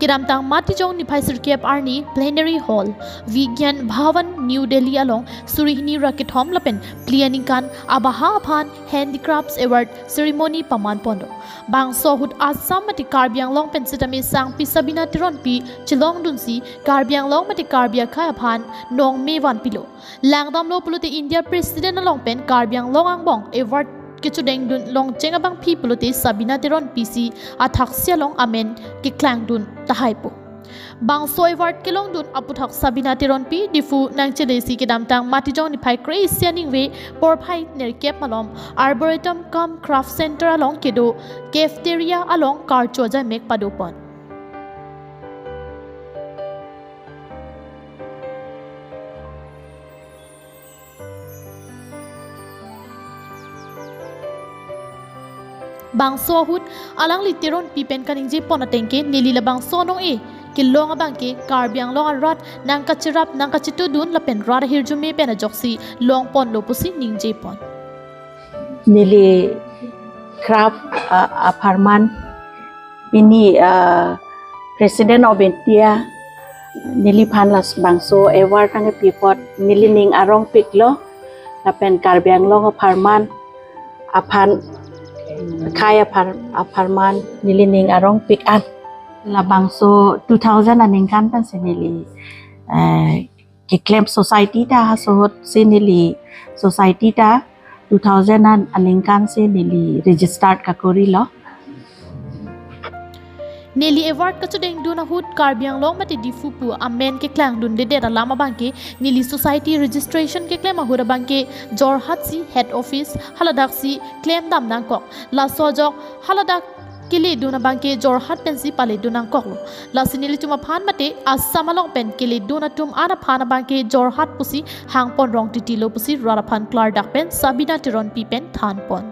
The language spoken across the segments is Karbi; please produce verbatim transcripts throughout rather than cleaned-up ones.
Kedamtang Matijong niphai sirkep arni Plenary Hall, Vigyan Bhawan, New Delhi along suri hini ra kethom lapen phli aningkan abaha aphan Handicrafts Award ceremony paman ponlo. Bangso ahut Assam mate Karbi Anglong pen sitame sangpi Sabina Teronpi chelongdunsi Karbi Anglong mate Karbi akhei aphan nongme vanpilo. Langdamlo pulote India President along pen Karbi Anglong angbong award kechedengdun longcheng abangpi pulote Sabina Teronpi si athaksi along amen keklangdun tahaipo. Bangso award kelongdun aputhak Sabina Teronpi Diphu nangchelesi kedamtang Matijong niphai kre-isi aningve porphai nerkep malom Arboretum cum Craft Center along kedo cafeteria along karcho ajaimek padopon. Bangso ahut alangli Teronpi pen kaningjepon atengke neli labangso anong-e kelong abangke Karbi Anglong arat nangkacherap nangkachetudun lapen rat ahirjume pen ajoksi longponlo pusi ningjepon. Neli craft, ah, apharman pini, ah, President of India neliphan labangso award nangkepi apot nelining arongpiklo lapen Karbi Anglong apharman aphan akhei aphar apharman nelining arongpik an. Labangso two thousand aningkan pensi neli, eh, keklem society ta, haso ahut si neli society ta two thousand an aningkan si neli registered kakorilo. Neli award kechedengdun ahut Karbi Anglong mate Diphu pu amen keklangdundedet alam abangke neli society registration keklem ahut abangke Jorhat si head office haladak si klemdam nangkok. Laso ajok haladak keledun abangke Jorhat pensi paledun nangkoklo. Lasi nelitum aphan mate Assam along pen keledun atum an aphan abangke Jorhat pusi hangpon rong titilo pusi rat aphan klardak pen Sabina Teronpi pen thanpon.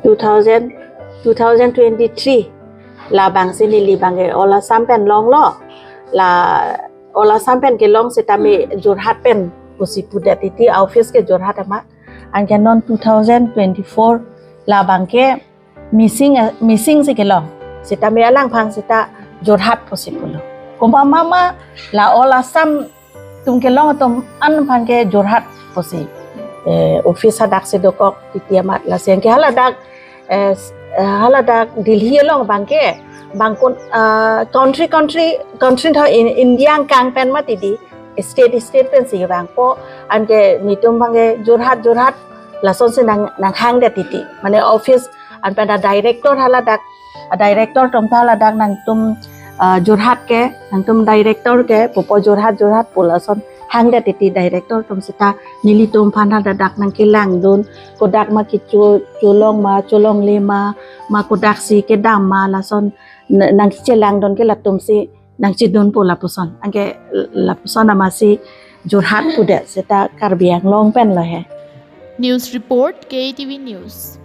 Two thousand, two thousand twenty-three labangsi neli abangke all Assam pen longlo. La all Assam pen kelong sitame Jorhat pen pusi pudet titi, office ke Jorhat amat. Anke non two thousand twenty-four labangke missing, eh, missing si kelong. Sitame alangphan sita Jorhat pusi pulo. Komat mama la all Assam atum kelong atum an aphan ke Jorhat pusi, eh, office hadak si dokok titi amat, lasi anke haladak, eh, s-, eh, haladak Delhi along abangke bangkun, ah, country, country, country tho in India angkang pen mati di, state, state pensi vangpo, anke netum abangke Jorhat, Jorhat lasonsi nang, nanghangdet titi. Mane office an pen a director haladak, a director atum ta haladak nangtum, ah, Jorhat ke, nangtum director ke pupo Jorhat, Jorhat pu lason hangdet titi director atum sita nelitum aphan haladak nangkelangdun, kodak ma kecho, cholong ma, cholongle ma, ma kodaksi kedam ma lason n-, nangchelangdun ke latumsi nangchedunpo lapuson. Anke lapuson amatsi Jorhat pudet sita Karbi Anglong penlo he. News report, K T V News.